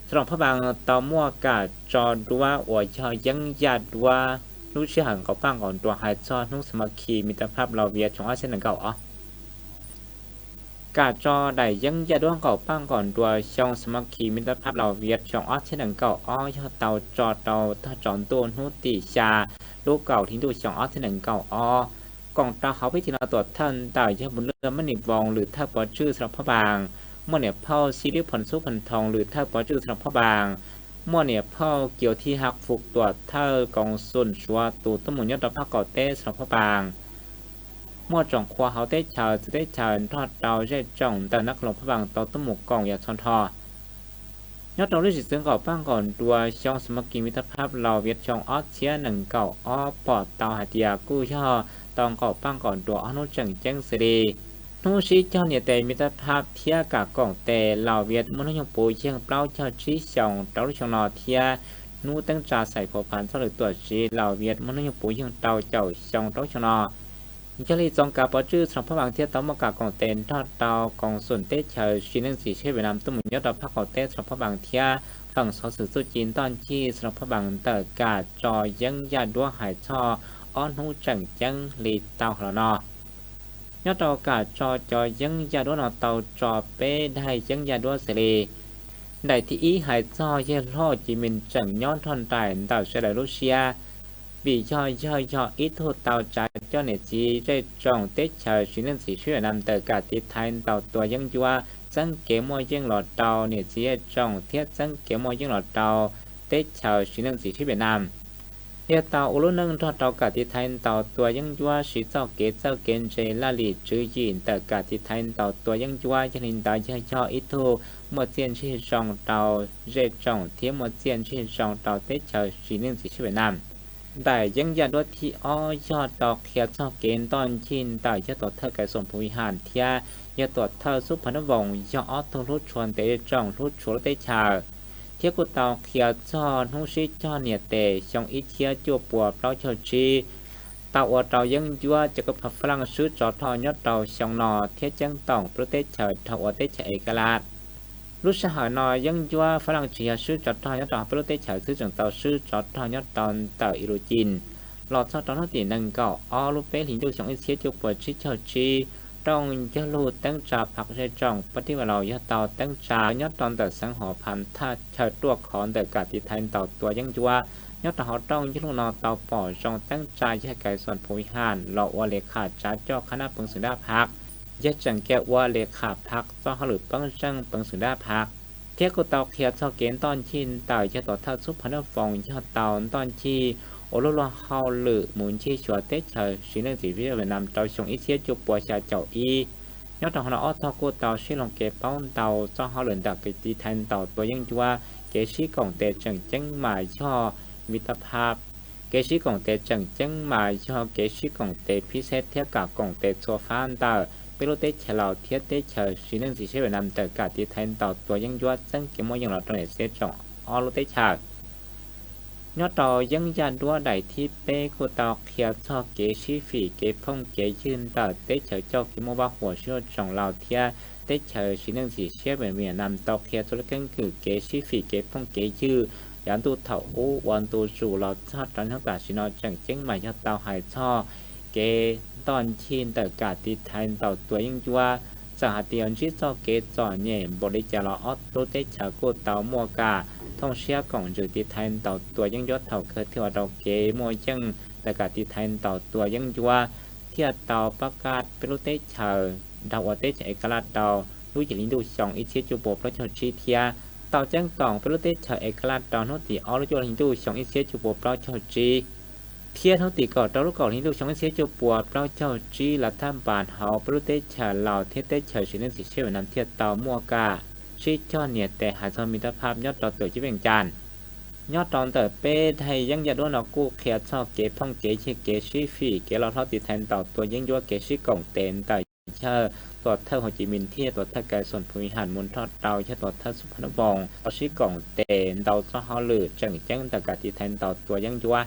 Xas Los Phab Npaas tau muaj kam tso duab uas yog yeeb yaj duab lub sij hawm nqaum paj nqaum nruas hais txog hnub Smoky Middle Park Love Vias xyoo ob txhiab nees nkaum ob. Kam tso daim yeeb yaj duab nqaum paj nqaum nruas xyoo Smoky Middle Park Love Vias xyoo ob txhiab nees nkaum ob yog tau tso rau tog tsaus ntuj hnub tim xya lub kaum hli ntuj xyoo ob txhiab nees nkaum ob. Koom rau hauv peb tim no tuam thawj ntawm yog Npus Nws Mab Nis Voos lwm thawj pov tswj Xas Los Phab Npaas, muaj niam phauj Xib Lib Phoo Xub Phoo Thoos lwm thawj pov tswj Xas Los Phab Npaas, muaj niam phauj Kius Thij Haj Fum tuam thawj koos xum Suav tus tuaj mus nyob rau phab qaum teb Xas Los Phab Npaas, muaj tsoom qhua hauv teb chaws txawv teb chaws nrog rau zej tsoom ntawm nab kos Los Phab Npaas tau tuaj mus koom yam txhua nrho. Nyob rau lub zim txwv nqaum paj nqaum nruas xyoo Smoky Middle Park Love Vias xyoo ob txhiab nees nkaum ob pom tau hais tias kuj yog tau nqaum paj nqaum nruas ob hnub tseem ceeb xws li hnub sib cog niam tes Middle Park thiab kam koom tes Love Vias muaj hnub nyoog puv yeeg plaub caug tsib xyoos rau lub xyoo no thiab hnub teeb tsa xaim phuv phav txoj lwm tuam tsiv Love Vias muaj hnub nyoog puv yeeg rau caum xyoo rau lub xyoo no. Yog li txoov kav pov tswj Xas Los Phab Npaas thiaj tau muaj kam koom tes nrog rau koos xum teb chaws Xiv Neej Txiv Seb Vias Nam tuaj mus nyob rau phab qaum teb Xas Los Phab Npaas thiab feem xov xwm txuj ci ntoj ncig Xas Los Phab Npaas ntawm kam tso yeeb yaj duab hais txog ob hnub tseem ceeb li tau hais los no. Nyob rau kam tso cov yeeb yaj duab no tau tso peb daim yeeb yaj duab xws li daim thib ib hais txog yawg hlob Cis Mis tseem nyob nrog nraim ntawm sawv daws lub siab, vim yog yawg yog ib tug tau tsav coj niam txiv zej tsoom teb chaws Xiv Neej Txiv Seb Vias Nam ntawm kam tiv thaiv ntaus tua yeeb ncuab txeeb kev muaj yeej los rau niam txiv zej tsoom thiab txeeb kev muaj yeej los rau teb chaws Xiv Neej Txiv Seb Vias Nam. Yawg tau ua lub neej nrog rau kam tiv thaiv ntaus tua yeeb ncuab siv txoj kev txawj kev ntse laj lim tswv yim ntawm kam tiv thaiv ntaus tua yeeb ncuab, yog li ntawd yawg yog ib tug muaj txiaj ntsig zoo rau zej tsoom thiab muaj txiaj ntsig zoo rau teb chaws Xiv Neej Txiv Seb Vias Nam. Daim yeeb yaj duab thib ob yog tau qhia txog kev ntoj ncig ntawm yawg tuam thawj Kais Xoom Phuv Vij Ham thiab yawg tuam thawj Xub Phav Nab Voos yog ob tug hlub tshua ntev zej tsoom hlub tshua lub teb chaws, thiab kuj tau qhia txog hnub sib cog niam tes xyoo ib txhiab cuaj pua plaub caug tsib tau ua rau yeeb ncuab cov kab pha Fab Laj swb tsov rog nyob rau xyoo no thiab ceeb toom peb lub teb chaws dhau ua teb chaws Es Kas Las. Lub sij hawm no yeeb ncuab Fab Laj tsis yog swb tsov rog nyob rau peb lub teb chaws xwb, tseem tau swb tsov rog nyob rau ntawm Is Lus Cim. Los txog rau hnub tim nees nkaum ob lub peb hlis ntuj xyoo ib txhiab cuaj pua tsib caug tsib, rooj ncauj lug teeb tsa phav zej tsoom Pab Tib Vas Laus yog tau teeb tsa nyob rau ntawm xeev Hom Phas Thaj chaw ruaj khov ntawm kam tiv thaiv ntaus tua yeeb ncuab. Nyob rau hauv rooj ncauj lug no tau pom zoo teeb tsa yawg Kais Xoom Phuv Vij Ham los ua li kham tsav coj qhab nab peev xwm dab phav, yawg tseem kiag ua li kham phav txoj hauj lwm peeb zeej peev xwm dab phav, thiab kuj tau qhia txog kev ntoj ncig ntawm yawg tuam thawj Xub Phav Nab Voos yog tau ntoj ncig ua lub luag hauj lwm mus ncig xyuas teb chaws Xiv Neej Txiv Seb Vias Nam rau xyoo ib txhiab cuaj pua xya caum ib. Nyob rau hauv no ob tog kuj tau sib loog kev paub ntau txoj hauj lwm ntawm kev tiv thaiv ntaus tua yeeb ncuab. Kev sib koom tes tseem ceeb mas yog Middle Park. Kev sib koom tes tseem ceeb mas yog kev sib koom tes phib xeb thiab kam koom tes txhua fab ntawm peb lub teb chaws Laus thiab teb chaws Xiv Neej Txiv Seb Vias Nam ntawm kam tiv thaiv ntaus tua yeeb ncuab txeeb kev muaj yeej los rau niam txiv zej tsoom ob lub teb chaws. Nyob rau yeeb yaj duab daim thib peb kuj tau qhia txog kev sib fim kev phooj kev ywg ntawm teb chaws coj kev muaj vaj huam sib zej tsoom Laus thiab teb chaws Xiv Neej Txiv Seb Vias Nam tau qhia txhua lub keeb kwm kev sib fim kev phooj kev ywg yav ntuj thaum ub ua ntu zus los txog rau hnub tam sim no tseem ceeb mas yog tau hais txog kev ntoj ncig ntawm kam tiv thaiv ntaus tua yeeb ncuab. Txawm hais tias ntsib txoj kev txom nyem npaum li cas los ob lub teb chaws kuj tau muaj kam thooj siab koom ntsws tiv thaiv ntaus tua yeeb ncuab thaum kawg thiaj ua rau kev muaj yeej ntawm kam tiv thaiv ntaus tua yeeb ncuab thiaj tau pab kaj peb lub teb chaws dhau ua teb chaws Es Kas Las rau lub yim hli ntuj xyoo ib txhiab cuaj pua plaub caug tsib thiab tau ceeb toom peb lub teb chaws Es Kas Las rau hnub tim ob lub cuaj hli ntuj xyoo ib txhiab cuaj pua plaub caug tsib. Thiab hnub tim kaum rau lub kaum hli ntuj xyoo ib txhiab cuaj pua plaub caug tsib, lav thab npas hauv peb lub teb chaws Laus thiab teb chaws Xiv Neej Txiv Seb Vias Nam thiaj tau muaj kam sib cog niam tes hais txog Middle Park nyob rau tuam ceeb Veej Cas. Nyob rau ntawm peb daim yeeb yaj duab no kuj qhia txog kev phooj kev ywg kev sib fim kev loj hlob tiv thaiv ntaus tua yeeb ncuab kev sib koom tes ntawm yawg tuam thawj Hauv Cis Mis thiab yawg tuam thawj Kais Xoom Phuv Vij Ham mus nrog rau yawg tuam thawj Xub Phav Nab Voos tau sib koom tes ntau txoj hauj lwm tseem ceeb ntawm kam tiv thaiv ntaus tua yeeb ncuab.